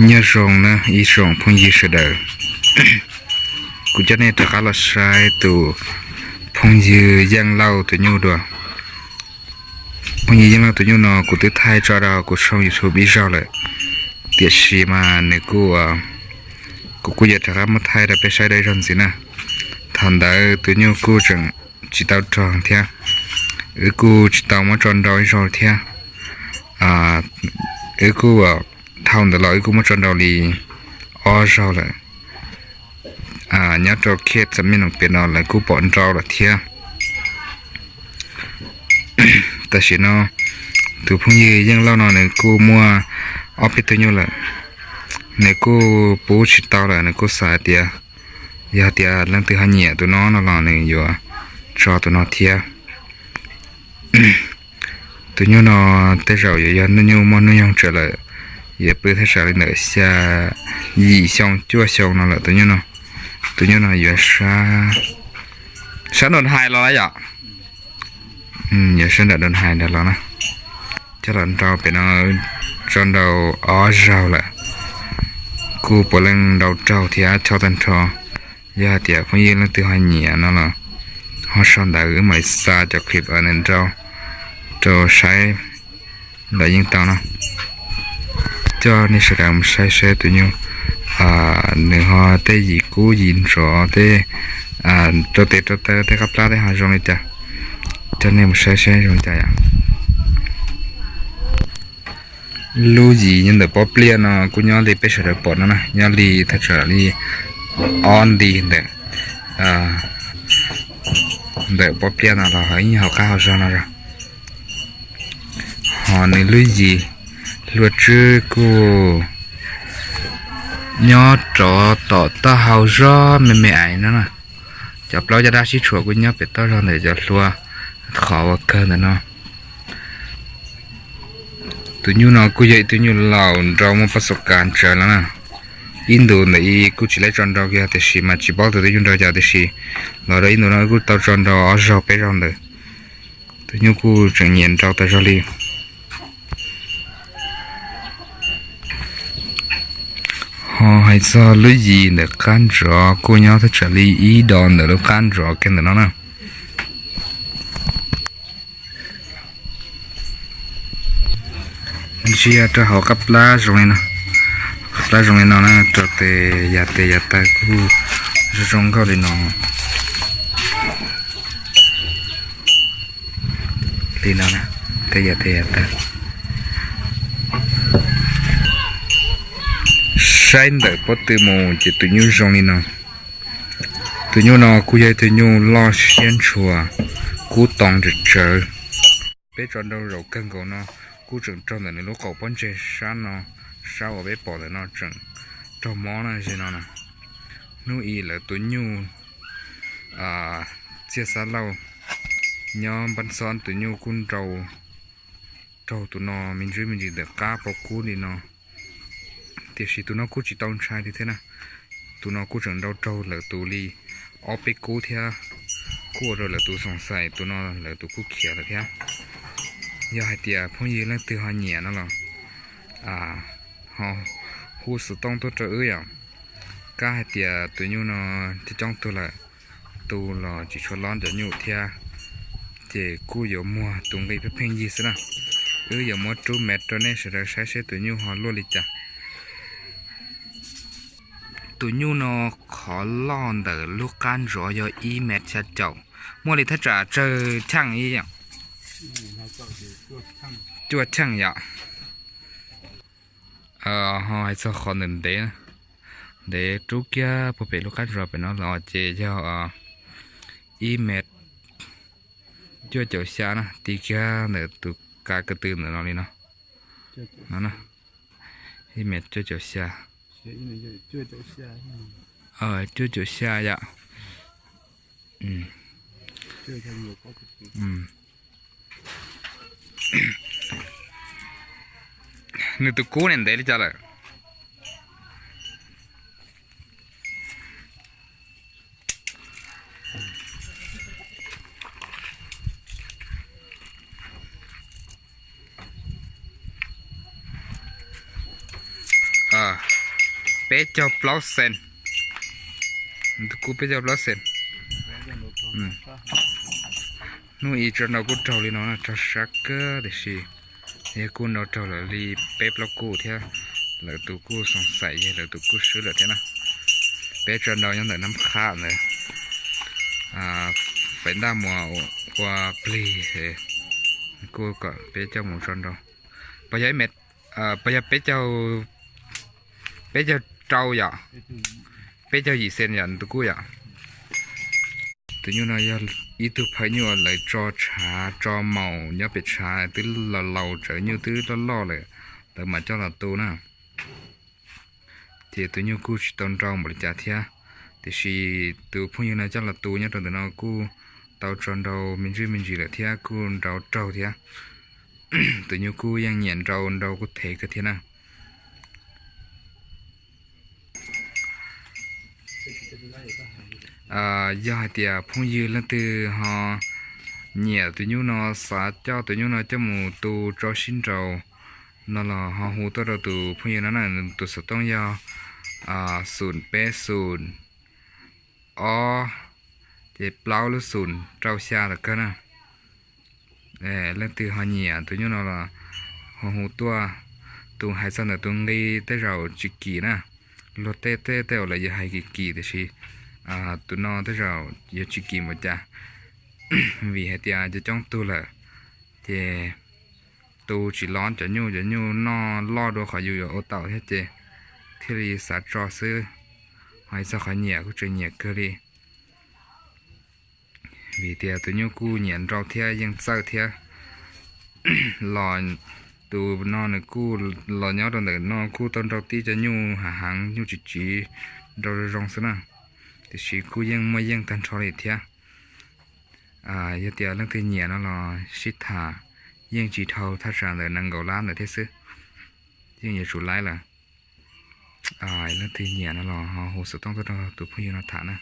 Nyob zoo na ib tsoom phooj ywg sawv daws, kuv coj nej rov qab los saib tus phooj ywg Yeej Lauj tus nyuj dua. Phooj ywg Yeej Lauj tus nyuj no kuv twb thaij tso rau kuv tshooj YouTube ib zaug lawm, tiam sis mas nws kuj, kuv kuj yuav rov qab muab thaij rau peb saib dua ib zaug ntxiv na. Thaum ntawd tus nyuj kuj tseem tsis tau rog thiab, wb kuj tsis tau muab tso nrau ib zaug thiab. Wb kuj, thaum ntawd los wb kuj muab tso nrau li ob zaug lawm. Nyob rau khej txam mej noos pem no lawv kuj pom nrau lawm thiab. Tam sim no tus phooj ywg Yeej Lauj no nws kuj muaj ob peb tug nyuj lawm, nws kuj pub tsis tau lawm, nws kuj xav tias yog tias leej twg ho nyiam tus no no los nws yuav tso tus no thiab. Tus nyuj no tej zaum yuav yog hnub nyoog muaj hnub nyoog tsawg lawm, yuav pw thaj tsam li ntawm xya, yim xyoo cuaj xyoo no lawm tus nyuj no. Tus nyuj no yuav sab, sab Nroos Hais los lawm yom. Yuav sab nram Nroos Hais nram los na. Coj los nrau pem no, tso nrau ob zaug lawm, kuj puav leej nrau raug thiab chob tag nrho. Yog hais tias phooj ywg leej twg ho nyiam no los ho sau ntawv wb mam li xa cov clip nws nrau rau saib los yeej tau no. Coj nej sawv daws mus saib saib tus nyuj, nws ho tej yim kub yim ntsov tej, rau tes rau taw tej qab plab tej ho zoo li cas. Coj nej mus saib saib zoo li cas yom. Lub yim nyob ntawm pob pliaj no kuj nyob li peb sawv daws pom no na, nyob li thaj tsam li ob nti ntawm, ntawm pob pliaj no los yeej hauv qab hauv zog no os. Ho nws lub yim hlua tswb kuj nyob rov tom taub hau zog me me ais no na. Cov plaub caj dab sib tshuam kuj nyob pem toj zog ntawm cov hlua qhov uas kawg ntawm no. Tus nyuj no kuj yog ib tug nyuj laus nrau muaj pab xov kas tsawv lawm na. Ib ntus ntawm ib kuj tsis laib tso nrau kiag tiam sis mas tsis paub tus twg nyuj nrau cas tiam sis los rau ib ntus no kuj tau tso nrau ob zaug peb zaug ntawd. Tus nyuj kuj tseem nyiam nrau tas zog li. Ho hais txog lub yim ntawm qab ntsov kuj nyob thaj tsam li ib dos ntawm lub qab ntsov kiag ntawm no na. Ntsia rau hauv qab plab zoo li no, qab plab zoo li no na, rau tes yam tes yav tawg kuj zoo zoo nkauj li no. Li no, tej yam tes yav tawg. Saib ntawm pob tw mus ces tus nyuj zoo li no. Tus nyuj no kuj yog ib tug nyuj loj siab ntshua, kub too tsawv tsawv. Peb tso nrau zaum kawg nkaus no kuj tseem raug ntawm nws lub qaum pob ntseg sab no, sab uas peb pom ntawm no tseem raug mob na ze no na. Hnub ib lawv tus nyuj txiaj xab lauj nyob npab xob tus nyuj kuj nrau raug tus no me ntsis me ntsis ntawm qab pob kub li no. Tiam sis tus no kuj tsis tau ntshai li thiab na. Tus no kuj tseem nrau raug lawv tus li ob peb kub thiab, kuj ua rau lawv tus xoom xais tus no lawv tus kuj khiav lawm thiab. Yog hais tias phooj ywg leej twg ho nyiam no los ho hu xov tooj tuaj rau wb yom. Kab hais tias tus nyuj no coob coob tug lawm, tu los tsis tshua lob cov nyuj thiab, ces kuj yuav muag tus nqi pheej pheej yig xwb na. Wb yuav muab rub mev rau nej sawv daws saib seb tus nyuj ho luaj li cas. Tus nyuj no qhov loj ntawm lub qab ntsov yog ib mev xya caum, muaj li thaj tsam tsawg cheej ib yam, cuaj cheej yom. Ho hais txog qhov ntawm ntev, ntev rub kiag puag pem lub qab ntsov pem no los ces yog ib mev cuaj caum xya na, ti kiag ntawm tus kav ko tw ntawm no li no. No, ib mev cuaj caum xya. Cuaj caum xya yom. Nws tus kub ne ntev li cas lawm. Peb caug plaub xees. Tus kuj peb caug plaub xees. Hnub ib tso nrau kuj raug li no, raug sab kawg tiam sis yog kuj nrau raug lawm li peb plaub kuj thiab. Lawv tus kuj xoom xaim yog lawv tus kuj swb lawm thiab na. Peb tso nrau nyob ntawm Nab Qhab ntawd, fais ntaj mus ua plig, kuj kom peb coj mus tso nrau. Puas yog ib me, puas yog peb caug, peb caug rau yom, peb caug yim xees yom tus kuj yom. Tus nyuj no yog ib tug phaj nyuj uas lawv tso tshav tso maum nyob pem tshav twb los laus tsawv nyuj twb loj loj lawm, lawv mam coj los tu na. Ces tus nyuj kuj tsis tau nrau npaum li cas thiab, tiam sis tus phooj ywg no coj los tu nyob rau ntawm no kuj tau tso nrau me ntsis me ntsis lawm thiab kuj nrau raug thiab. Tus nyuj kuj yeej nyiam nrau, nrau kuj thev kawg thiab na. Yog hais tias phooj ywg leej twg ho nyiam tus nyuj no, xav coj tus nyuj no coj mus tu tso sib nraus no los ho hu tuaj rau tus phooj ywg no na, tus xov tooj yog xoom peb xoom ob ces plaub lub xoom rau xya lawm kawg na. Leej twg ho nyiam tus nyuj no los ho hu tuaj. Tus hais txog ntawm tus nqi tej zaum tsis kim na, luag tej tej tej uas lawv yuav hais kim kim tiam sis tus no tej zaum yuav tsis kim npaum cas, vim hais tias coob coob tug lawm ces tu tsis lov cov nyuj, cov nyuj noj loj dua qhov yus yuav ua taum thiab ces thiaj li xav tso xwb. Ho hais txog qhov nyiam kuj tseem nyiam kawg li, vim tias tus nyuj kuj nyiam nrau thiab yeej txawj thiab. Los tus no nws kuj los nyob rau ntawm no kuj tau nrau tib cov nyuj hav heev, nyuj tsis tsiv, nrau zoo zoo xwb na, tiam sis kuj yeej muaj yeej tag nrho li thiab. Yog tias leej twg nyiam no los sib tham, yeej tsis dhau thaj tsam ntawm nees nkaum lab ntawd thiab xwb, yeej yuav tsum laib lawm. Leej twg nyiam no los ho hu xov tooj tuaj rau tus phooj ywg no tham na.